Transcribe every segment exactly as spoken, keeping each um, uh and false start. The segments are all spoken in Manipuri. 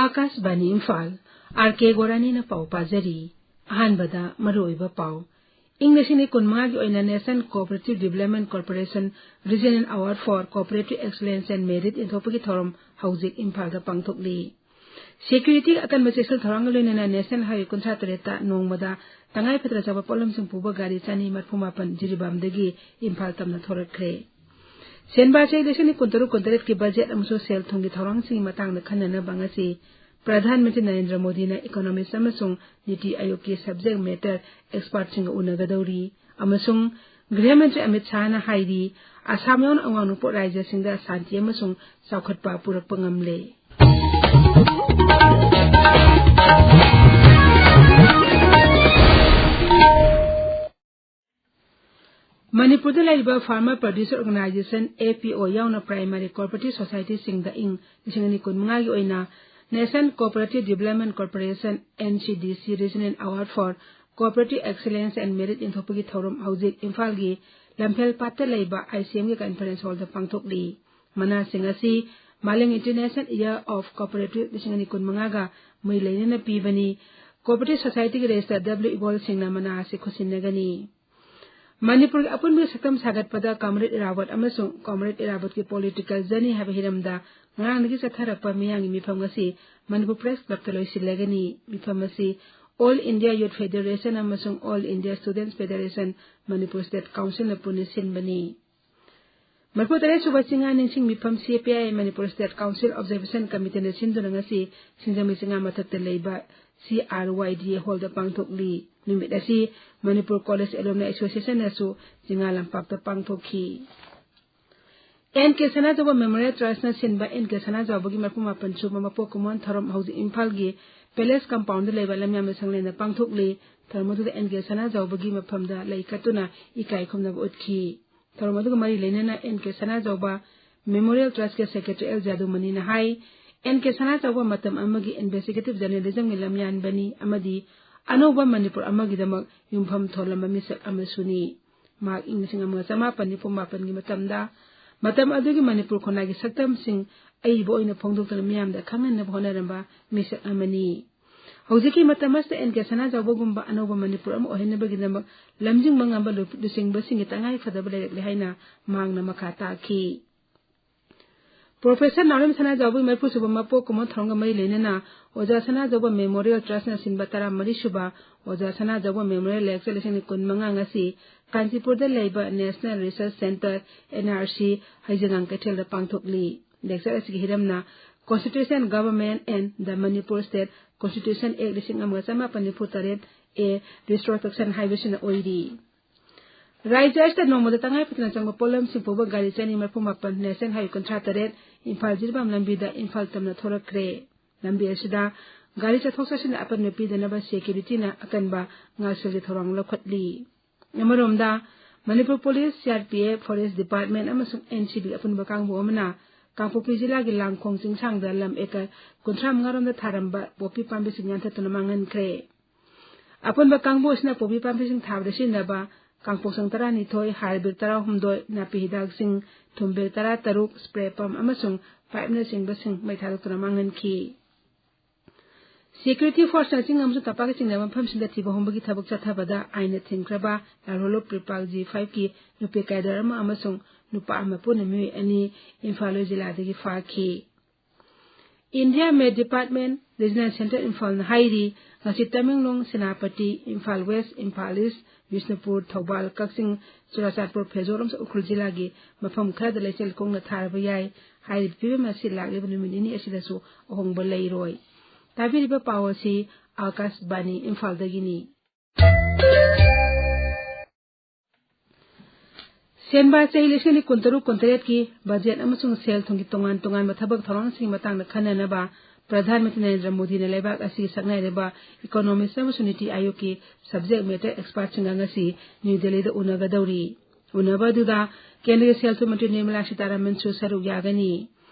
ꯑꯥꯀꯥꯁꯕꯥꯅꯤ ꯏꯝꯐꯥꯜ, ꯑꯥꯔ ꯀꯦ ꯒꯣꯔꯥꯅꯤꯅ ꯄꯥꯎ ꯄꯥꯖꯔꯤ꯫ ꯑꯍꯥꯟꯕꯗ ꯃꯔꯨꯑꯣꯏꯕ ꯄꯥꯎ꯫ ꯏꯪ ꯂꯤꯁꯤꯡ ꯑꯅꯤ ꯀꯨꯟꯃꯉꯥꯒꯤ ꯑꯣꯏꯅ National Cooperative Development Corporation Regional Award for Cooperative Excellence and Merit ꯌꯦꯟꯊꯣꯛꯄꯒꯤ ꯊꯧꯔꯝ ꯍꯧꯖꯤꯛ ꯏꯝꯐꯥꯜꯗ ꯄꯥꯡꯊꯣꯛꯂꯤ꯫ Security ꯑꯀꯟꯕ ꯆꯦꯛꯁꯤꯜ ꯊꯧꯔꯥꯡꯒ ꯂꯣꯏꯅꯅ National Highway ꯀꯨꯟꯊ꯭ꯔꯥ ꯇꯔꯦꯠꯇ ꯅꯣꯡꯃꯗ ꯇꯉꯥꯏ ꯐꯗꯅ ꯆꯪꯕ ꯄꯣꯠꯂꯝꯁꯤꯡ ꯄꯨꯕ ꯒꯥꯔꯤ ꯆꯅꯤ ꯃꯔꯤꯐꯨ ꯃꯥꯄꯟ ꯖꯤꯔꯤꯕꯥꯝꯗꯒꯤ ꯏꯝꯐꯥꯜ ꯇꯝꯅ ꯊꯣꯔꯛꯈ꯭ꯔꯦ꯫ ꯁꯦꯟꯕꯥ ꯆꯍꯤ ꯂꯤꯁꯤꯡ ꯑꯅꯤ ꯀꯨꯟꯇꯔꯨꯛ ꯀꯨꯟꯇꯔꯦꯠꯀꯤ ꯕꯖꯦꯠ ꯑꯃꯁꯨꯡ ꯁꯦꯜ ꯊꯨꯝꯒꯤ ꯊꯧꯔꯥꯡꯁꯤꯡꯒꯤ ꯃꯇꯥꯡꯗ ꯈꯟꯅꯅꯕ ꯉꯁꯤ ꯄ꯭ꯔꯙꯥꯟ ꯃꯟꯇ꯭ꯔꯤ ꯅꯔꯦꯟꯗ꯭ꯔ ꯃꯣꯗꯤꯅ economist ꯑꯃꯁꯨꯡ ꯅꯤꯇꯤ ꯑꯥꯌꯣꯒꯀꯤ subject matter expertꯁꯤꯡꯒ ꯎꯅꯒꯗꯧꯔꯤ ꯑꯃꯁꯨꯡ ꯒ꯭ꯔꯤꯍ ꯃꯟꯇ꯭ꯔꯤ ꯑꯃꯤꯠ ꯁꯥꯍꯅ ꯍꯥꯏꯔꯤ, ꯑꯁꯥꯝ ꯌꯥꯎꯅ ꯑꯋꯥꯡ ꯅꯣꯡꯄꯣꯛ ꯔꯥꯖ꯭ꯌꯁꯤꯡꯗ ꯁꯥꯟꯇꯤ ꯑꯃꯁꯨꯡ ꯆꯥꯎꯈꯠꯄ ꯄꯨꯔꯛꯄ ꯉꯝꯂꯦ꯫ ꯃꯅꯤꯄꯨꯔꯗ ꯂꯩꯔꯤꯕ Farmer Producer Organisation, APO, ꯌꯥꯎꯅ primary cooperative societyꯁꯤꯡꯗ ꯏꯪ ꯂꯤꯁꯤꯡ ꯑꯅꯤ ꯀꯨꯟꯃꯉꯥꯒꯤ ꯑꯣꯏꯅ National Cooperative Development Corporation, NCDC Regional Award for Cooperative Excellence and Merit ꯌꯦꯟꯊꯣꯛꯄꯒꯤ ꯊꯧꯔꯝ ꯍꯧꯖꯤꯛ ꯏꯝꯐꯥꯜꯒꯤ ꯂꯝꯐꯦꯜ ꯄꯥꯠꯇ ꯂꯩꯕ ICMꯒꯤ conference hallꯗ ꯄꯥꯡꯊꯣꯛꯂꯤ꯫ ꯃꯅꯥꯁꯤꯡ ꯑꯁꯤ ꯃꯥꯂꯦꯝ International Year of Cooperative ꯂꯤꯁꯤꯡ ꯑꯅꯤ ꯀꯨꯟꯃꯉꯥꯒ ꯃꯔꯤ ꯂꯩꯅꯅ ꯄꯤꯕꯅꯤ꯫ Cooperative societyꯒꯤ register W ꯏꯕꯣꯜꯁꯤꯡꯅ ꯃꯅꯥ ꯑꯁꯤ ꯈꯨꯠꯁꯤꯟꯅꯒꯅꯤ꯫ ꯃꯅꯤꯄꯨꯔꯒꯤ ꯑꯄꯨꯟꯕꯒꯤ ꯁꯛꯇꯝ ꯁꯥꯒꯠꯄꯗ Comrade ꯏꯔꯥꯕꯣꯠ ꯑꯃꯁꯨꯡ Comrade ꯏꯔꯥꯕꯣꯠꯀꯤ political journey ꯍꯥꯏꯕ ꯍꯤꯔꯝꯗ ꯉꯔꯥꯡꯗꯒꯤ ꯆꯠꯊꯔꯛꯄ ꯃꯤꯌꯥꯝꯒꯤ ꯃꯤꯐꯝ ꯉꯁꯤ ꯃꯅꯤꯄꯨꯔ Press Clubꯇ ꯂꯣꯏꯁꯤꯜꯂꯒꯅꯤ꯫ ꯃꯤꯐꯝ ꯑꯁꯤ All India Youth Federation ꯑꯃꯁꯨꯡ All India Students Federation, Manipur State Councilꯅ ꯄꯨꯟꯅ ꯁꯤꯟꯕꯅꯤ꯫ ꯃꯔꯤꯐꯨ ꯇꯔꯦꯠ ꯁꯨꯕ ꯆꯤꯡꯉꯥ ꯅꯤꯡꯁꯤꯡ ꯃꯤꯐꯝ CPI Manipur State Council Observation Committeeꯅ ꯁꯤꯟꯗꯨꯅ ꯉꯁꯤ ꯁꯤꯡꯖꯃꯩ ꯆꯤꯡꯉꯥ ꯃꯊꯛꯇ ꯂꯩꯕ CRYDA hallꯗ ꯄꯥꯡꯊꯣꯛꯂꯤ꯫ ꯅꯨꯃꯤꯠ ꯑꯁꯤ ꯃꯅꯤꯄꯨꯔ College Alumni Associationꯅꯁꯨ ꯆꯤꯡꯉꯥ ꯂꯝꯄꯥꯛꯇ ꯄꯥꯡꯊꯣꯛꯈꯤ꯫ N K ꯁꯅꯥꯖꯥꯎꯕ Memorial Trustꯅ ꯁꯤꯟꯕ N K ꯁꯅꯥꯖꯥꯎꯕꯒꯤ ꯃꯔꯤꯐꯨ ꯃꯥꯄꯟ ꯁꯨꯕ ꯃꯄꯣꯛ ꯀꯨꯝꯑꯣꯟ ꯊꯧꯔꯝ ꯍꯧꯖꯤꯛ ꯏꯝꯐꯥꯜꯒꯤ Palace Compoundꯗ ꯂꯩꯕ ꯂꯝꯌꯥꯟꯕ ꯁꯪꯂꯦꯟꯗ ꯄꯥꯡꯊꯣꯛꯂꯤ꯫ ꯊꯧꯔꯝ ꯑꯗꯨꯗ N K ꯁꯅꯥꯖꯥꯎꯕꯒꯤ ꯃꯐꯝꯗ ꯂꯩ ꯀꯠꯇꯨꯅ ꯏꯀꯥꯏ ꯈꯨꯝꯅꯕ ꯎꯠꯈꯤ꯫ ꯊꯧꯔꯝ ꯑꯗꯨꯒ ꯃꯔꯤ ꯂꯩꯅꯅ N K ꯁꯅꯥꯖꯥꯎꯕ Memorial Trustꯀꯤ Secretary L ꯖꯥꯗꯨꯃꯅꯤꯅ ꯍꯥꯏ, N K ꯁꯅꯥꯖꯥꯎꯕ ꯃꯇꯝ ꯑꯃꯒꯤ investigative journalismꯒꯤ ꯂꯝꯌꯥꯟꯕꯅꯤ ꯑꯃꯗꯤ ꯑꯅꯧꯕ ꯃꯅꯤꯄꯨꯔ ꯑꯃꯒꯤꯗꯃꯛ ꯌꯨꯝꯐꯝ ꯊꯣꯜꯂꯝꯕ ꯃꯤꯁꯛ ꯑꯃꯁꯨꯅꯤ꯫ ꯃꯍꯥꯛ ꯏꯪ ꯂꯤꯁꯤꯡ ꯑꯃꯒ ꯆꯃꯥꯄꯟ ꯅꯤꯐꯨ ꯃꯥꯄꯟꯒꯤ ꯃꯇꯝꯗ ꯃꯇꯝ ꯑꯗꯨꯒꯤ ꯃꯅꯤꯄꯨꯔ ꯈꯨꯟꯅꯥꯏꯒꯤ ꯁꯛꯇꯝꯁꯤꯡ ꯑꯏꯕ ꯑꯣꯏꯅ ꯐꯣꯡꯗꯣꯛꯇꯨꯅ ꯃꯤꯌꯥꯝꯗ ꯈꯪꯍꯟꯅꯕ ꯍꯣꯠꯅꯔꯝꯕ ꯃꯤꯁꯛ ꯑꯃꯅꯤ꯫ ꯍꯧꯖꯤꯛꯀꯤ ꯃꯇꯝ ꯑꯁꯤꯗ ꯑꯦꯟ ꯀꯦ ꯁꯅꯥꯖꯥꯎꯕꯒꯨꯝꯕ ꯑꯅꯧꯕ ꯃꯅꯤꯄꯨꯔ ꯑꯃ ꯑꯣꯏꯍꯟꯅꯕꯒꯤꯗꯃꯛ ꯂꯝꯖꯤꯡꯕ ꯉꯝꯕ ꯂꯨ-, ꯂꯨꯆꯤꯡꯕꯁꯤꯡꯒꯤ ꯇꯉꯥꯏ ꯐꯗꯕ ꯂꯩꯔꯛꯂꯦ ꯍꯥꯏꯅ ꯃꯍꯥꯛꯅ ꯃꯈꯥ ꯇꯥꯈꯤ꯫ ꯄ꯭ꯔꯣꯐꯦꯁꯔ ꯅꯥꯎꯔꯦꯝ ꯁꯅꯥꯖꯥꯎꯕꯒꯤ ꯃꯔꯤꯐꯨ ꯁꯨꯕ ꯃꯄꯣꯛ ꯀꯨꯝꯑꯣꯟ ꯊꯧꯔꯝꯒ ꯃꯔꯤ ꯂꯩꯅꯅ ꯑꯣꯖꯥ ꯁꯅꯥꯖꯥꯎꯕ ꯃꯦꯃꯣꯔꯤꯌꯦꯜ ꯇ꯭ꯔꯁꯅ ꯁꯤꯟꯕ ꯇꯔꯥꯃꯔꯤ ꯁꯨꯕ ꯑꯣꯖꯥ ꯁꯅꯥꯖꯥꯎꯕ ꯃꯦꯃꯣꯔꯤꯌꯦꯜ ꯂꯦꯛꯆꯔ ꯂꯤꯁꯤꯡ ꯑꯅꯤ ꯀꯨꯟꯃꯉꯥ ꯉꯁꯤ ꯀꯥꯟꯆꯤꯄꯨꯔꯗ ꯂꯩꯕ national research centre, N R C, ꯍꯩꯖꯒꯥꯡ ꯀꯩꯊꯦꯜꯗ ꯄꯥꯡꯊꯣꯛꯂꯤ꯫ ꯂꯦꯛꯆꯔ ꯑꯁꯤꯒꯤ ꯍꯤꯔꯝꯅ Constitution, Government and the Manipur State Constitution Act ꯂꯤꯁꯤꯡ ꯑꯃꯒ ꯆꯃꯥꯄꯟ ꯅꯤꯐꯨ ꯇꯔꯦꯠ A retrospect ꯍꯥꯏꯕꯁꯤꯅ ꯑꯣꯏꯔꯤ꯫ ꯔꯥꯖ꯭ꯌ ꯑꯁꯤꯗ ꯅꯣꯡꯃꯗ ꯇꯉꯥꯏ ꯐꯗꯅ ꯆꯪꯕ ꯄꯣꯠꯂꯝꯁꯤꯡ ꯄꯨꯕ ꯒꯥꯔꯤ ꯆꯅꯤ ꯃꯔꯤꯐꯨ ꯃꯥꯄꯟ ꯅꯦꯁꯅꯦꯜ ꯍꯥꯏꯋꯦ ꯀꯨꯟꯊ꯭ꯔꯥ ꯇꯔꯦꯠ ꯏꯝꯐꯥꯜ ꯖꯤꯔꯤꯕꯥꯝ ꯂꯝꯕꯤꯗ ꯏꯝꯐꯥꯜ ꯇꯝꯅ ꯊꯣꯔꯛꯈ꯭ꯔꯦ꯫ ꯂꯝꯕꯤ ꯑꯁꯤꯗ ꯒꯥꯔꯤ ꯆꯠꯊꯣꯛ ꯆꯠꯁꯤꯟꯗ ꯑꯄꯟꯕ ꯄꯤꯗꯅꯕ ꯁꯦꯀ꯭ꯌꯨꯔꯤꯇꯤꯅ ꯑꯀꯟꯕ ꯉꯥꯛꯁꯦꯜꯒꯤ ꯊꯧꯔꯥꯡ ꯂꯧꯈꯠꯂꯤ꯫ ꯑꯃꯔꯣꯝꯗ, Manipur police, C R P F, forest department ꯑꯃꯁꯨꯡ ꯑꯦꯟ ꯁꯤ ꯕꯤ ꯑꯄꯨꯟꯕ ꯀꯥꯡꯕꯨ ꯑꯃꯅ ꯀꯥꯡꯄꯣꯛꯄꯤ ꯖꯤꯂꯥꯒꯤ ꯂꯥꯡꯈꯣꯡ ꯆꯤꯡꯁꯥꯡꯗ ꯂꯝ ꯑꯦꯀꯔ ꯀꯨꯟꯊ꯭ꯔꯥ ꯃꯉꯥ ꯔꯣꯝꯗ ꯊꯥꯔꯝꯕ ꯄꯣꯄꯤ ꯄꯥꯝꯕꯤꯁꯤꯡ ꯌꯥꯟꯊꯠꯇꯨꯅ ꯃꯥꯡꯍꯟꯈ꯭ꯔꯦ꯫ ꯑꯄꯨꯟꯕ ꯀꯥꯡꯕꯨ ꯑꯁꯤꯅ ꯄꯣꯄꯤ ꯄꯥꯝꯕꯤꯁꯤꯡ ꯊꯥꯕꯗ ꯁꯤꯖꯤꯟꯅꯕ ꯀꯥꯡꯄꯣꯛꯆꯪ ꯇꯔꯥꯅꯤꯊꯣꯏ, ꯍꯥꯔ ꯕꯦꯒ ꯇꯔꯥꯍꯨꯝꯗꯣꯏ, ꯅꯥꯄꯤ ꯍꯤꯗꯥꯛꯁꯤꯡ, ꯊꯨꯝ ꯕꯦꯒ ꯇꯔꯥꯇꯔꯨꯛ, ꯁ꯭ꯄ꯭ꯔꯦ ꯄꯝ ꯑꯃꯁꯨꯡ ꯄꯥꯏꯞꯅꯆꯤꯡꯕꯁꯤꯡ ꯃꯩ ꯊꯥꯗꯣꯛꯇꯨꯅ ꯃꯥꯡꯍꯟꯈꯤ꯫ ꯁꯦꯀ꯭ꯌꯨꯔꯤꯇꯤ ꯐꯣꯔꯁꯅ ꯆꯤꯡ ꯑꯃꯁꯨꯡ ꯇꯝꯄꯥꯛꯀ ꯆꯤꯡꯅꯕ ꯃꯐꯝꯁꯤꯡꯗ ꯊꯤꯕ ꯍꯨꯝꯕꯒꯤ ꯊꯕꯛ ꯆꯠꯊꯕꯗ ꯑꯥꯏꯟꯅ ꯊꯤꯡꯈ꯭ꯔꯕ ꯂꯥꯜꯍꯧꯂꯨꯞ ꯄ꯭ꯔꯤꯄꯥꯛ ꯖꯤ ꯐꯥꯏꯚꯀꯤ ꯅꯨꯄꯤ ꯀꯦꯗꯔ ꯑꯃ ꯑꯃꯁꯨꯡ ꯅꯨꯄꯥ ꯑꯃ ꯄꯨꯟꯅ ꯃꯤꯑꯣꯏ ꯑꯅꯤ ꯏꯝꯐꯥꯜ ꯋꯦꯁ ꯖꯤꯂꯥꯗꯒꯤ ꯐꯥꯈꯤ꯫ ꯏꯟꯗꯤꯌꯥ ꯃꯦꯠ ꯗꯤꯄꯥꯔꯠꯃꯦꯟ ꯔꯤꯖꯅꯦꯜ ꯁꯦꯟꯇꯔ ꯏꯝꯐꯥꯜꯅ ꯍꯥꯏꯔꯤ, ꯉꯁꯤ ꯇꯃꯦꯡꯂꯣꯡ, ꯁꯦꯅꯥꯄꯇꯤ, ꯏꯝꯐꯥꯜ ꯋꯦꯁ, ꯏꯝꯐꯥꯜ ꯏꯁ, ꯕꯤꯁꯅꯨꯄꯨꯔ, ꯊꯧꯕꯥꯜ, ꯀꯛꯆꯤꯡ, ꯆꯨꯔꯥꯆꯥꯟꯄꯨꯔ, ꯐꯦꯖꯣꯔ ꯑꯃꯁꯨꯡ ꯎꯈ꯭ꯔꯨꯜ ꯖꯤꯂꯥꯒꯤ ꯃꯐꯝ ꯈꯔꯗ ꯂꯩꯆꯤꯜ ꯀꯨꯡꯅ ꯊꯥꯔꯕ ꯌꯥꯏ꯫ ꯍꯥꯏꯔꯤꯕ ꯐꯤꯕꯝ ꯑꯁꯤ ꯂꯥꯛꯂꯤꯕ ꯅꯨꯃꯤꯠ ꯅꯤꯅꯤ ꯑꯁꯤꯗꯁꯨ ꯑꯍꯣꯡꯕ ꯂꯩꯔꯣꯏ꯫ ꯇꯥꯕꯤꯔꯤꯕ ꯄꯥꯎ ꯑꯁꯤ ꯑꯥꯀꯥꯁꯕꯥꯅꯤ ꯏꯝꯐꯥꯜꯗꯒꯤꯅꯤ꯫ ꯁꯦꯟꯕꯥ ꯆꯍꯤ ꯂꯤꯁꯤꯡ ꯑꯅꯤ ꯀꯨꯟꯇꯔꯨꯛ ꯀꯨꯟꯇꯔꯦꯠꯀꯤ ꯕꯖꯦꯠ ꯑꯃꯁꯨꯡ ꯁꯦꯜ ꯊꯨꯝꯒꯤ ꯇꯣꯉꯥꯟ ꯇꯣꯉꯥꯟꯕ ꯊꯕꯛ ꯊꯧꯔꯝꯁꯤꯡꯒꯤ ꯃꯇꯥꯡꯗ ꯈꯟꯅꯅꯕ ꯄ꯭ꯔꯙꯥꯟ ꯃꯟꯇ꯭ꯔꯤ ꯅꯔꯦꯟꯗ꯭ꯔ ꯃꯣꯗꯤꯅ ꯂꯩꯕꯥꯛ ꯑꯁꯤꯒꯤ ꯁꯛꯅꯥꯏꯔꯕ ꯏꯀꯣꯅꯣꯃꯤꯁ ꯑꯃꯁꯨꯡ ꯅꯤꯇꯤ ꯑꯥꯌꯣꯒꯀꯤ ꯁꯕꯖꯦꯛ ꯃꯦꯇꯔ ꯑꯦꯛꯁꯄꯥꯔꯠꯁꯤꯡꯒ ꯉꯁꯤ ꯅ꯭ꯌꯨ ꯗꯦꯜꯂꯤꯗ ꯎꯅꯒꯗꯧꯔꯤ꯫ ꯎꯅꯕ ꯑꯗꯨꯗ ꯀꯦꯟꯗ꯭ꯔꯒꯤ ꯁꯦꯜ ꯊꯨꯝ ꯃꯟꯇ꯭ꯔꯤ ꯅꯤꯔꯃꯂꯥ ꯁꯤꯇꯥꯔꯥꯃꯟꯁꯨ ꯁꯔꯨꯛ ꯌꯥꯒꯅꯤ꯫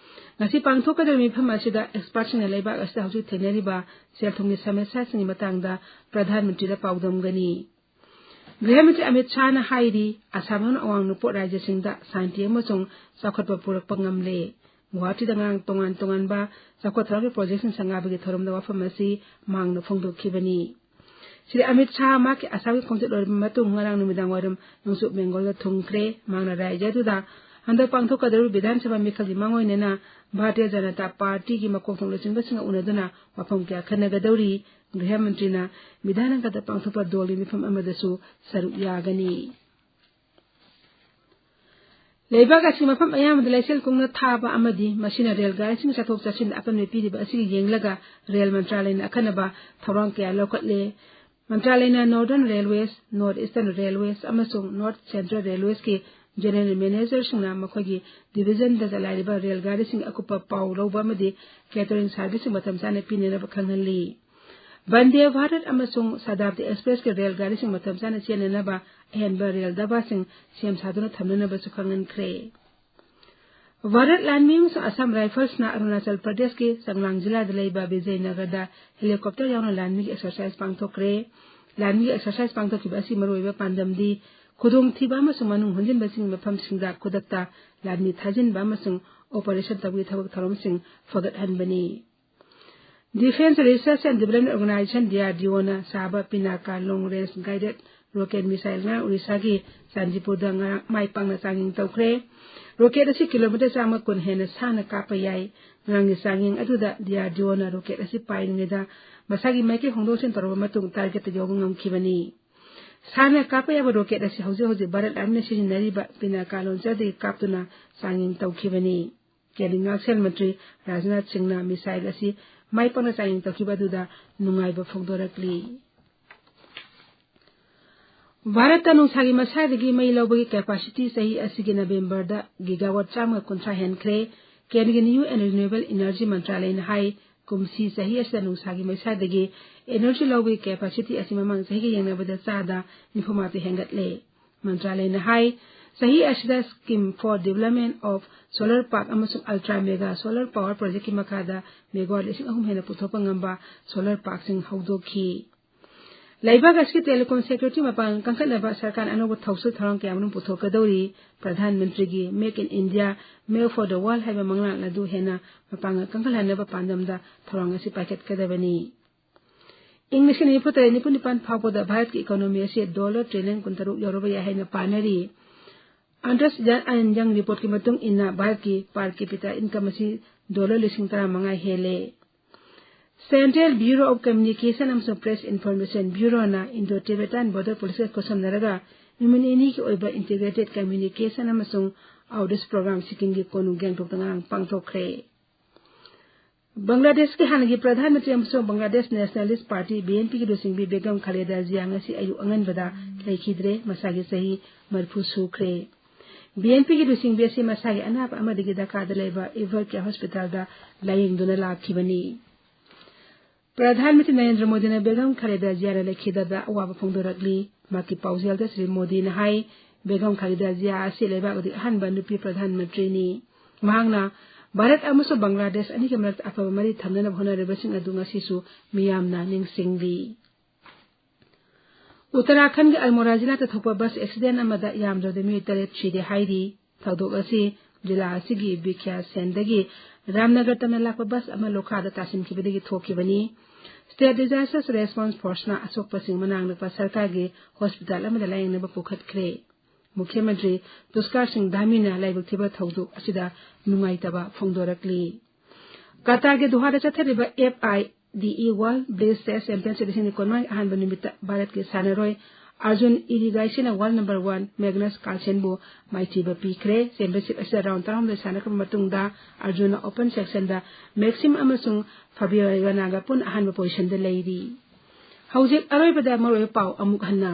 ꯉꯁꯤ ꯄꯥꯡꯊꯣꯛꯀꯗꯧꯔꯤꯕ ꯃꯤꯐꯝ ꯑꯁꯤꯗ ꯑꯦꯛꯁꯄꯥꯔꯠꯁꯤꯡꯅ ꯂꯩꯕꯥꯛ ꯑꯁꯤꯗ ꯍꯧꯖꯤꯛ ꯊꯦꯡꯅꯔꯤꯕ ꯁꯦꯜ ꯊꯨꯝꯒꯤ ꯁꯃꯁ꯭ꯌꯥꯁꯤꯡꯒꯤ ꯃꯇꯥꯡꯗ ꯄ꯭ꯔꯙꯥꯟ ꯃꯟꯇ꯭ꯔꯤꯗ ꯄꯥꯎꯗꯝꯒꯅꯤ꯫ ꯒ꯭ꯔꯤꯍ ꯃꯟꯇ꯭ꯔꯤ ꯑꯃꯤꯠ ꯁꯥꯍꯅ ꯍꯥꯏꯔꯤ, ꯑꯁꯥꯝ ꯌꯥꯎꯅ ꯑꯋꯥꯡ ꯅꯣꯡꯄꯣꯛ ꯔꯥꯖ꯭ꯌꯁꯤꯡꯗ ꯁꯥꯟꯇꯤ ꯑꯃꯁꯨꯡ ꯆꯥꯎꯈꯠꯄ ꯄꯨꯔꯛꯄ ꯉꯝꯂꯦ꯫ ꯒꯨꯋꯥꯍꯥꯇꯤꯗ ꯉꯔꯥꯡ ꯇꯣꯉꯥꯟ ꯇꯣꯉꯥꯟꯕ ꯆꯥꯎꯈꯠ ꯊꯧꯔꯥꯡꯒꯤ ꯄ꯭ꯔꯣꯖꯦꯛꯁꯤꯡ ꯁꯪꯒꯥꯕꯒꯤ ꯊꯧꯔꯝꯗ ꯋꯥꯐꯝ ꯑꯁꯤ ꯃꯍꯥꯛꯅ ꯐꯣꯡꯗꯣꯛꯈꯤꯕꯅꯤ꯫ ꯁ꯭ꯔꯤ ꯑꯃꯤꯠ ꯁꯥꯍ ꯃꯍꯥꯛꯀꯤ ꯑꯁꯥꯝꯒꯤ ꯈꯣꯡꯆꯠ ꯂꯣꯏꯔꯕ ꯃꯇꯨꯡ ꯉꯔꯥꯡ ꯅꯨꯃꯤꯗꯥꯡ ꯋꯥꯏꯔꯝ ꯅꯣꯡꯆꯨꯞ ꯕꯦꯡꯒꯣꯜꯗ ꯊꯨꯡꯈ꯭ꯔꯦ꯫ ꯃꯍꯥꯛꯅ ꯔꯥꯖ꯭ꯌ ꯑꯗꯨꯗ ꯍꯟꯗꯛ ꯄꯥꯡꯊꯣꯛꯀꯗꯧꯔꯤꯕ ꯕꯤꯙꯥꯟ ꯁꯚꯥ ꯃꯤꯈꯜꯒꯤ ꯃꯥꯡꯑꯣꯏꯅꯅ ꯚꯥꯔꯇꯤꯌ ꯖꯅꯇꯥ ꯄꯥꯔꯇꯤꯒꯤ ꯃꯀꯣꯛ ꯊꯣꯡꯕ ꯂꯨꯆꯤꯡꯕꯁꯤꯡꯒ ꯎꯅꯗꯨꯅ ꯋꯥꯐꯝ ꯀꯌꯥ ꯈꯟꯅꯒꯗꯧꯔꯤ꯫ ꯒ꯭ꯔꯤꯍ ꯃꯟꯇ꯭ꯔꯤꯅ ꯕꯤꯙꯥꯟ ꯍꯟꯗꯛꯇ ꯄꯥꯡꯊꯣꯛꯄ ꯗꯣꯜꯒꯤ ꯃꯤꯐꯝ ꯑꯃꯗꯁꯨ ꯁꯔꯨꯛ ꯌꯥꯒꯅꯤ꯫ ꯂꯩꯕꯥꯛ ꯑꯁꯤꯒꯤ ꯃꯐꯝ ꯑꯌꯥꯝꯕꯗ ꯂꯩꯆꯤꯜ ꯀꯨꯡꯅ ꯊꯥꯕ ꯑꯃꯗꯤ ꯃꯁꯤꯅ ꯔꯦꯜ ꯒꯥꯔꯤꯁꯤꯡ ꯆꯠꯊꯣꯛ ꯆꯠꯁꯤꯟꯗ ꯑꯄꯟꯕ ꯄꯤꯔꯤꯕ ꯑꯁꯤꯒꯤ ꯌꯦꯡꯂꯒ ꯔꯦꯜ ꯃꯟꯇ꯭ꯔꯥꯂꯌꯅ ꯑꯈꯟꯅꯕ ꯊꯧꯔꯥꯡ ꯀꯌꯥ ꯂꯧꯈꯠꯂꯦ꯫ ꯃꯟꯇ꯭ꯔꯥꯂꯌꯅ Northern Railways, North Eastern Railways ꯑꯃꯁꯨꯡ North Central Railwaysꯀꯤ ꯖꯦꯅꯔꯦꯜ ꯃꯦꯅꯦꯖꯔꯁꯤꯡꯅ ꯃꯈꯣꯏꯒꯤ ꯗꯤꯚꯤꯖꯟꯗ ꯆꯂꯥꯏꯔꯤꯕ ꯔꯦꯜ ꯒꯥꯔꯤꯁꯤꯡꯒꯤ ꯑꯀꯨꯞꯄ ꯄꯥꯎ ꯂꯧꯕ ꯑꯃꯗꯤ ꯀꯦꯇꯔꯤꯡ ꯁꯥꯔꯚꯤꯁꯁꯤꯡ ꯃꯇꯝ ꯆꯥꯅ ꯄꯤꯅꯅꯕ ꯈꯪꯍꯜꯂꯤ꯫ ꯚꯟꯗꯦ ꯚꯥꯔꯠ ꯑꯃꯁꯨꯡ ꯁꯥꯗꯥꯕꯗꯤ ꯑꯦꯛꯁꯄ꯭ꯔꯦꯁꯀꯤ ꯔꯦꯜ ꯒꯥꯔꯤꯁꯤꯡ ꯃꯇꯝ ꯆꯥꯅ ꯆꯦꯟꯅꯅꯕ ꯑꯍꯦꯟꯕ ꯔꯦꯜ ꯗꯕꯥꯁꯤꯡ ꯁꯦꯝ ꯁꯥꯗꯨꯅ ꯊꯝꯅꯅꯕꯁꯨ ꯈꯪꯍꯟꯈ꯭ꯔꯦ꯫ ꯚꯥꯔꯠ ꯂꯥꯟꯃꯤ ꯑꯃꯁꯨꯡ ꯑꯁꯥꯝ ꯔꯥꯏꯐꯜꯁꯅ ꯑꯔꯨꯅꯥꯆꯜ ꯄ꯭ꯔꯗꯦꯁꯀꯤ ꯆꯪꯂꯥꯡ ꯖꯤꯂꯥꯗ ꯂꯩꯕ ꯕꯤꯖꯌꯅꯒꯔꯗ ꯍꯦꯂꯤꯀꯣꯞꯇꯔ ꯌꯥꯎꯅ ꯂꯥꯟꯃꯤꯒꯤ ꯑꯦꯛꯁꯔꯁꯥꯏꯖ ꯄꯥꯡꯊꯣꯛꯈ꯭ꯔꯦ꯫ ꯂꯥꯟꯃꯤꯒꯤ ꯑꯦꯛꯁꯔꯁꯥꯏꯖ ꯄꯥꯡꯊꯣꯛꯈꯤꯕ ꯑꯁꯤ ꯃꯔꯨꯑꯣꯏꯕ ꯄꯥꯟꯗꯝꯗꯤ ꯈꯨꯗꯣꯡꯊꯤꯕ ꯑꯃꯁꯨꯡ ꯃꯅꯨꯡ ꯍꯟꯖꯤꯟꯕꯁꯤꯡꯒꯤ ꯃꯐꯝꯁꯤꯡꯗ ꯈꯨꯗꯛꯇ ꯂꯥꯟꯃꯤ ꯊꯥꯖꯤꯟꯕ ꯑꯃꯁꯨꯡ ꯑꯣꯄꯔꯦꯁꯟ ꯇꯧꯕꯒꯤ ꯊꯕꯛ ꯊꯧꯔꯝꯁꯤꯡ ꯐꯒꯠꯍꯟꯕꯅꯤ꯫ Defence Research and Development Organization, DRDOꯅ ꯁꯥꯕ ꯄꯤꯅꯥꯀꯥ Long Range Guided Rocket Missile ꯉꯔꯥꯡ ꯑꯣꯔꯤꯁꯥꯒꯤ ꯆꯥꯟꯗꯤꯄꯨꯔꯗ ꯉꯔꯥꯡ ꯃꯥꯏ ꯄꯥꯛꯅ ꯆꯥꯡꯌꯦꯡ ꯇꯧꯈ꯭ꯔꯦ꯫ ꯔꯣꯀꯦꯠ ꯑꯁꯤ ꯀꯤꯂꯣꯃꯤꯇꯔ ꯆꯥꯝꯃ ꯀꯨꯟ ꯍꯦꯟꯅ ꯁꯥꯡꯅ ꯀꯥꯞꯄ ꯌꯥꯏ꯫ ꯉꯔꯥꯡꯒꯤ ꯆꯥꯡꯌꯦꯡ ꯑꯗꯨꯗ DRDOꯅ ꯔꯣꯀꯦꯠ ꯑꯁꯤ ꯄꯥꯏꯔꯤꯉꯩꯗ ꯃꯁꯥꯒꯤ ꯃꯥꯏꯀꯩ ꯍꯣꯡꯗꯣꯛ ꯍꯣꯡꯖꯤꯟ ꯇꯧꯔꯕ ꯃꯇꯨꯡ ꯇꯥꯔꯒꯦꯠꯇ ꯌꯧꯕ ꯉꯝꯈꯤꯕꯅꯤ꯫ ꯁꯥꯡꯅ ꯀꯥꯞꯄ ꯌꯥꯕ ꯔꯣꯀꯦꯠ ꯑꯁꯤ ꯍꯧꯖꯤꯛ ꯍꯧꯖꯤꯛ ꯚꯥꯔꯠ ꯑꯥꯔꯃꯤꯅ ꯁꯤꯖꯤꯟꯅꯔꯤꯕ ꯄꯤꯅꯥꯀꯥ ꯂꯣꯟꯆꯔꯗꯒꯤ ꯀꯥꯞꯇꯨꯅ ꯆꯥꯡꯌꯦꯡ ꯇꯧꯈꯤꯕꯅꯤ꯫ ꯀꯦꯟꯗ꯭ꯔꯒꯤ ꯉꯥꯛꯁꯦꯜ ꯃꯟꯇ꯭ꯔꯤ ꯔꯥꯖꯅꯥꯊ ꯁꯤꯡꯅ ꯃꯤꯁꯥꯏꯜ ꯑꯁꯤ ꯃꯥꯏ ꯄꯥꯛꯅ ꯆꯥꯡꯌꯦꯡ ꯇꯧꯈꯤꯕ ꯑꯗꯨꯗ ꯅꯨꯡꯉꯥꯏꯕ ꯐꯣꯡꯗꯣꯔꯛꯂꯤ꯫ ꯚꯥꯔꯠꯇ ꯅꯨꯡꯁꯥꯒꯤ ꯃꯩꯁꯥꯗꯒꯤ ꯃꯩ ꯂꯧꯕꯒꯤ ꯀꯦꯄꯥꯁꯤꯇꯤ ꯆꯍꯤ ꯑꯁꯤꯒꯤ ꯅꯕꯦꯝꯕꯔꯗ ꯒꯤꯒꯥꯋꯥꯠ ꯆꯥꯝꯃꯒ ꯀꯨꯟꯊ꯭ꯔꯥ ꯍꯦꯟꯈ꯭ꯔꯦ꯫ ꯀꯦꯟꯗ꯭ꯔꯒꯤ ꯅ꯭ꯌꯨ ꯑꯦꯟ ꯔꯤꯅ꯭ꯌꯨꯑꯦꯕꯜ ꯏꯅꯔꯖꯤ ꯃꯟꯇ꯭ꯔꯥꯂꯌꯅ ꯍꯥꯏ, ꯀꯨꯝꯁꯤ ꯆꯍꯤ ꯑꯁꯤꯗ ꯅꯨꯡꯁꯥꯒꯤ ꯃꯩꯁꯥꯗꯒꯤ ꯑꯦꯅꯔꯖꯤ ꯂꯧꯕꯒꯤ ꯀꯦꯄꯥꯁꯤꯇꯤ ꯑꯁꯤ ꯃꯃꯥꯡ ꯆꯍꯤꯒ ꯌꯦꯡꯅꯕꯗ ꯆꯥꯗ ꯅꯤꯐꯨ ꯃꯥꯊꯣꯏ ꯍꯦꯟꯒꯠꯂꯦ꯫ ꯃꯟꯇ꯭ꯔꯥꯂꯌꯅ ꯍꯥꯏ, ꯆꯍꯤ ꯑꯁꯤꯗ Scheme for Development of Solar Park ꯑꯃꯁꯨꯡ Ultra Mega Solar Power Projectꯀꯤ ꯃꯈꯥꯗ ꯃꯦꯒꯥꯋꯥꯠ ꯂꯤꯁꯤꯡ ꯑꯍꯨꯝ ꯍꯦꯟꯅ ꯄꯨꯊꯣꯛꯄ ꯉꯝꯕ ꯁꯣꯂꯔ ꯄꯥꯔꯛꯁꯤꯡ ꯍꯧꯗꯣꯛꯈꯤ꯫ ꯂꯩꯕꯥꯛ ꯑꯁꯤꯒꯤ telecom sector ꯒꯤ ꯃꯄꯥꯡꯒꯜ ꯀꯟꯈꯠꯅꯕ ꯁꯔꯀꯥꯔꯅ ꯑꯅꯧꯕ ꯊꯧꯁꯤꯜ ꯊꯧꯔꯥꯡ ꯀꯌꯥꯃꯔꯨꯝ ꯄꯨꯊꯣꯛꯀꯗꯧꯔꯤ꯫ ꯄ꯭ꯔꯙꯥꯟ ꯃꯟꯇ꯭ꯔꯤꯒꯤ Make in India, Make for the World ꯍꯥꯏꯕ ꯃꯪꯂꯥꯟ ꯑꯗꯨ ꯍꯦꯟꯅ ꯃꯄꯥꯡꯒꯜ ꯀꯟꯈꯠꯍꯟꯅꯕ ꯄꯥꯟꯗꯝꯗ ꯊꯧꯔꯥꯡ ꯑꯁꯤ ꯄꯥꯏꯈꯠꯀꯗꯕꯅꯤ꯫ ꯏꯪ ꯂꯤꯁꯤꯡ ꯅꯤꯐꯨ ꯇꯔꯦꯠ ꯅꯤꯐꯨ ꯅꯤꯄꯥꯟ ꯐꯥꯎꯕꯗ ꯚꯥꯔꯠꯀꯤ economy ꯑꯁꯤ dollar trillion ꯀꯨꯟꯇꯔꯨꯛ ꯌꯧꯔꯕ ꯌꯥꯏ ꯍꯥꯏꯅ ꯄꯥꯅꯔꯤ꯫ Ernst and Young report ꯀꯤ ꯃꯇꯨꯡ ꯏꯟꯅ ꯚꯥꯔꯠꯀꯤ per capita income ꯑꯁꯤ dollar ꯂꯤꯁꯤꯡ ꯇꯔꯥꯃꯉꯥ ꯍꯦꯜꯂꯦ꯫ Central Bureau of Communication ꯑꯃꯁꯨꯡ Press Information Bureau ꯅ Indo-Tibetan Border Policy ꯒ ꯈꯨꯠꯁꯝꯅꯔꯒ ꯅꯨꯃꯤꯠ ꯅꯤꯅꯤꯒꯤ ꯑꯣꯏꯕ integrated communication ꯑꯃꯁꯨꯡ outreach program ꯁꯤꯛꯀꯤꯝꯒꯤ ꯀꯣꯅꯨꯡ ꯒꯦꯡꯇꯣꯛꯇ ꯉꯔꯥꯡ ꯄꯥꯡꯊꯣꯛꯈ꯭ꯔꯦ꯫ ꯕꯪꯒ꯭ꯂꯥꯗꯦꯁꯀꯤ ꯍꯥꯟꯅꯒꯤ ꯄ꯭ꯔꯙꯥꯟ ꯃꯟꯇ꯭ꯔꯤ ꯑꯃꯁꯨꯡ Bangladesh Nationalist Party, B N P ꯒꯤ ꯂꯨꯆꯤꯡꯕꯤ ꯕꯦꯒꯝ ꯈꯥꯂꯦꯗꯥ ꯖꯤꯌꯥ ꯉꯁꯤ ꯑꯌꯨꯛ ꯑꯉꯟꯕꯗ ꯂꯩꯈꯤꯗ꯭ꯔꯦ꯫ ꯃꯁꯥꯒꯤ ꯆꯍꯤ ꯃꯔꯤꯐꯨ ꯁꯨꯈ꯭ꯔꯦ꯫ B N P ꯒꯤ ꯂꯨꯆꯤꯡꯕꯤ ꯑꯁꯤ ꯃꯁꯥꯒꯤ ꯑꯅꯥꯕ ꯑꯃꯗꯒꯤ ꯗꯀꯥꯗ ꯂꯩꯕ Evercare Hospital ꯗ ꯂꯥꯌꯦꯡꯗꯨꯅ ꯂꯥꯛꯈꯤꯕꯅꯤ꯫ ꯄ꯭ꯔꯙꯥꯟ ꯃꯟꯇ꯭ꯔꯤ ꯅꯔꯦꯟꯗ꯭ꯔ ꯃꯣꯗꯤꯅ ꯕꯦꯒꯝ ꯈꯥꯂꯦꯗꯥ ꯖꯤꯌꯥꯅ ꯂꯩꯈꯤꯗꯕꯗ ꯑꯋꯥꯕ ꯐꯣꯡꯗꯣꯔꯛꯂꯤ꯫ ꯃꯍꯥꯛꯀꯤ ꯄꯥꯎꯖꯦꯜꯗ ꯁ꯭ꯔꯤ ꯃꯣꯗꯤꯅ ꯍꯥꯏ, ꯕꯦꯒꯝ ꯈꯥꯂꯦꯗꯥ ꯖꯤꯌꯥ ꯑꯁꯤ ꯂꯩꯕꯥꯛ ꯑꯗꯨꯒꯤ ꯑꯍꯥꯟꯕ ꯅꯨꯄꯤ ꯄ꯭ꯔꯙꯥꯟ ꯃꯟꯇ꯭ꯔꯤꯅꯤ꯫ ꯃꯍꯥꯛꯅ ꯚꯥꯔꯠ ꯑꯃꯁꯨꯡ ꯕꯪꯒ꯭ꯂꯥꯗꯦꯁ ꯑꯅꯤꯒꯤ ꯃꯔꯛꯇ ꯑꯐꯕ ꯃꯔꯤ ꯊꯝꯅꯅꯕ ꯍꯣꯠꯅꯔꯤꯕꯁꯤꯡ ꯑꯗꯨ ꯉꯁꯤꯁꯨ ꯃꯤꯌꯥꯝꯅ ꯅꯤꯡꯁꯤꯡꯂꯤ꯫ ꯎꯠꯇꯔꯥꯈꯟꯒꯤ ꯑꯜꯃꯣꯔꯥ ꯖꯤꯂꯥꯗ ꯊꯣꯛꯄ bus accident ꯑꯃꯗ ꯌꯥꯝꯗ꯭ꯔꯕꯗ ꯃꯤꯑꯣꯏ ꯇꯔꯦꯠ ꯁꯤꯔꯦ ꯍꯥꯏꯔꯤ꯫ ꯊꯧꯗꯣꯛ ꯑꯁꯤ ꯖꯤꯂꯥ ꯑꯁꯤꯒꯤ ꯕꯤꯈ꯭ꯌꯥ ꯁꯦꯟꯗꯒꯤ ꯔꯥꯝꯅꯒꯔ ꯇꯝꯅ ꯂꯥꯛꯄ bus ꯑꯃ ꯂꯣꯈꯥꯗ ꯇꯥꯁꯤꯟꯈꯤꯕꯗꯒꯤ ꯊꯣꯛꯈꯤꯕꯅꯤ꯫ State Disaster Response Force ꯅ ꯑꯁꯣꯛꯄꯁꯤꯡ ꯃꯅꯥꯛ ꯅꯛꯄ ꯁꯔꯀꯥꯔꯒꯤ hospital ꯑꯃꯗ ꯂꯥꯌꯦꯡꯅꯕ ꯄꯨꯈꯠꯈ꯭ꯔꯦ꯫ ꯃꯨꯈ꯭ꯌ ꯃꯟꯇ꯭ꯔꯤ ꯇꯨꯁꯀꯥꯔ ꯁꯤꯡ ꯙꯥꯃꯤꯅ ꯂꯥꯏꯕꯛ ꯊꯤꯕ ꯊꯧꯗꯣꯛ ꯑꯁꯤꯗ ꯅꯨꯡꯉꯥꯏꯇꯕ ꯐꯣꯡꯗꯣꯔꯛꯂꯤ꯫ ꯀꯇꯥꯔꯒꯤ ꯗꯣꯍꯥꯗ ꯆꯠꯊꯔꯤꯕ F I D E World Bridge Chess Championship ꯂꯤꯁꯤꯡ ꯑꯅꯤ ꯀꯨꯟꯃꯉꯥꯒꯤ ꯑꯍꯥꯟꯕ ꯅꯨꯃꯤꯠꯇ ꯚꯥꯔꯠꯀꯤ ꯁꯥꯟꯅꯔꯣꯏ Arjun ꯏꯔꯤꯒꯥꯏꯁꯤꯅ world number one Magnus Carlsenꯕꯨ ꯃꯥꯏꯊꯤꯕ ꯄꯤꯈ꯭ꯔꯦ꯫ Championship ꯑꯁꯤꯗ round ꯇꯔꯥꯍꯨꯝꯗꯣꯏ ꯁꯥꯟꯅꯈ꯭ꯔꯕ ꯃꯇꯨꯡꯗ ꯑꯥꯔꯖꯨꯟꯅ open sectionꯗ Maxim ꯑꯃꯁꯨꯡ Fabio Caruanaꯒ ꯄꯨꯟꯅ ꯑꯍꯥꯟꯕ positionꯗ ꯂꯩꯔꯤ꯫ ꯍꯧꯖꯤꯛ ꯑꯔꯣꯏꯕꯗ ꯃꯔꯨꯑꯣꯏꯕ ꯄꯥꯎ ꯑꯃꯨꯛ ꯍꯟꯅ꯫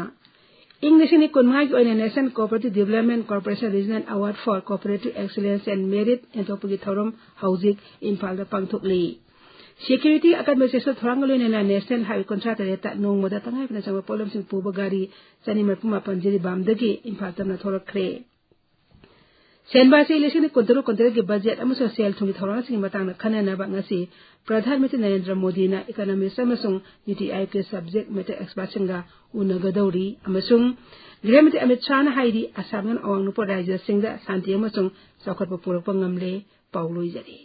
ꯏꯪ ꯂꯤꯁꯤꯡ ꯑꯅꯤ ꯀꯨꯟꯃꯉꯥꯒꯤ ꯑꯣꯏꯅ National Cooperative Development Corporation Regional Award for Cooperative Excellence and Merit ꯌꯦꯟꯊꯣꯛꯄꯒꯤ ꯊꯧꯔꯝ ꯍꯧꯖꯤꯛ ꯏꯝꯐꯥꯜꯗ ꯄꯥꯡꯊꯣꯛꯂꯤ꯫ Security ꯑꯀꯟꯕ ꯆꯦꯛꯁꯤꯜ ꯊꯧꯔꯥꯡꯒ ꯂꯣꯏꯅꯅ National Highway ꯀꯨꯟꯊ꯭ꯔꯥ ꯇꯔꯦꯠꯇ ꯅꯣꯡꯃꯗ ꯇꯉꯥꯏ ꯐꯗꯅ ꯆꯪꯕ ꯄꯣꯠꯂꯝꯁꯤꯡ ꯄꯨꯕ ꯒꯥꯔꯤ ꯆꯅꯤ ꯃꯔꯤꯐꯨ ꯃꯥꯄꯟ ꯖꯤꯔꯤꯕꯥꯝꯗꯒꯤ ꯏꯝꯐꯥꯜ ꯇꯝꯅ ꯊꯣꯔꯛꯈ꯭ꯔꯦ꯫ ꯁꯦꯟꯕꯥꯁꯤ ꯂꯤꯁꯤꯡ ꯀꯨꯟꯇꯔꯨꯛ ꯀꯨꯟꯇꯔꯦꯠꯀꯤ ꯕꯖꯦꯠ ꯑꯃꯁꯨꯡ ꯁꯦꯜ ꯊꯨꯝꯒꯤ ꯊꯧꯔꯥꯡꯁꯤꯡꯒꯤ ꯃꯇꯥꯡꯗ ꯈꯟꯅꯅꯕ ꯉꯁꯤ ꯄ꯭ꯔꯙꯥꯟ ꯃꯟꯇ꯭ꯔꯤ ꯅꯔꯦꯟꯗ꯭ꯔ ꯃꯣꯗꯤꯅ economist ꯑꯃꯁꯨꯡ ꯅꯤꯇꯤ ꯑꯥꯌꯣꯒꯀꯤ subject matter expertꯁꯤꯡꯒ ꯎꯅꯒꯗꯧꯔꯤ ꯑꯃꯁꯨꯡ ꯒ꯭ꯔꯍ ꯃꯟꯇ꯭ꯔꯤ ꯑꯃꯤꯠ ꯁꯥꯍꯅ ꯍꯥꯏꯔꯤ, ꯑꯁꯥꯝꯅ ꯑꯋꯥꯡ ꯅꯣꯡꯄꯣꯛ ꯔꯥꯖ꯭ꯌꯁꯤꯡꯗ ꯁꯥꯟꯇꯤ ꯑꯃꯁꯨꯡ ꯆꯥꯎꯈꯠꯄ ꯄꯨꯔꯛꯄ ꯉꯝꯂꯦ꯫ ꯄꯥꯎ ꯂꯣꯏꯖꯔꯦ꯫